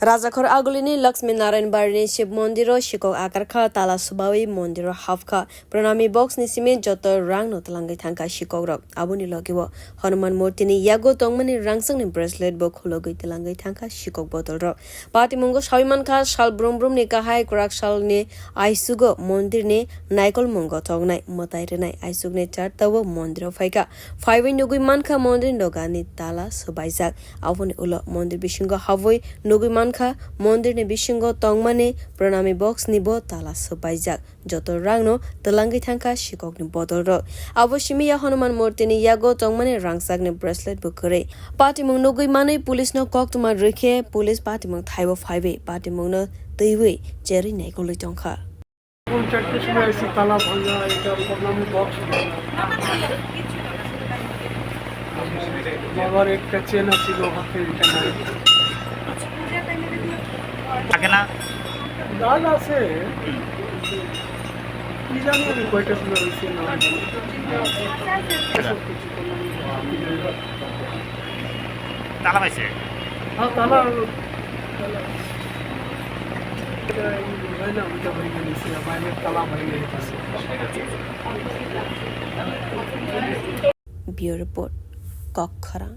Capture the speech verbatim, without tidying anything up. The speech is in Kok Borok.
Rajakhor Agulini Lakshmi Narayan Barini Shiv Mondiro sikok akarkha, tala subawi mondiro hapkha. Pranami box ni simi joto rangno twlangwi thangkha sikokrok. Aboni logio Hanuman murtini yago tongmani rangchakni bracelet bo khulogwi twlangwi thangkha sikok bodolrok. Patimungo sawi mankha, sal brum brumni kahai kwrak salni aisugo mondirni naikolmung gothoknai mwtai rwnai aisukni chartao mondiro phaikha. Phaiwi nugwi mankha mondirni dogani tala subaijak. Aboni ulo mondir bisingo habwi nugwi mankha mondirni bisingo tongmani pranami box ni bo tala subaijak. Joto rangno twlangwi thangkha sikokni bodolrok. Abo simi ya Hanuman murtini yago tongmani rangchakni bracelet bo kwrwi. Patimung nugwi manwi police no koktwma rwkhe police patimung thaibo phaiwi patimungno twiwi cherwi naikolwi tongkha. এখন চারটের সময় এসে তালা ভাঙা, এটা প্রণামী বক্স ভাঙা। বাবার একটা চেন আছিল, ওখান থেকে এটা নাই। থাকে না? গার্ড আছে। কি জানি আমি কয়টার সময় হয়েছে না। তালা পাইছে? হ্যাঁ, তালা, তালা। এটা এই হয় না, ওইটা হয়ে গেছে, বাইরের তালা হয়ে গেছে। Bureau Report, Kokkhorang.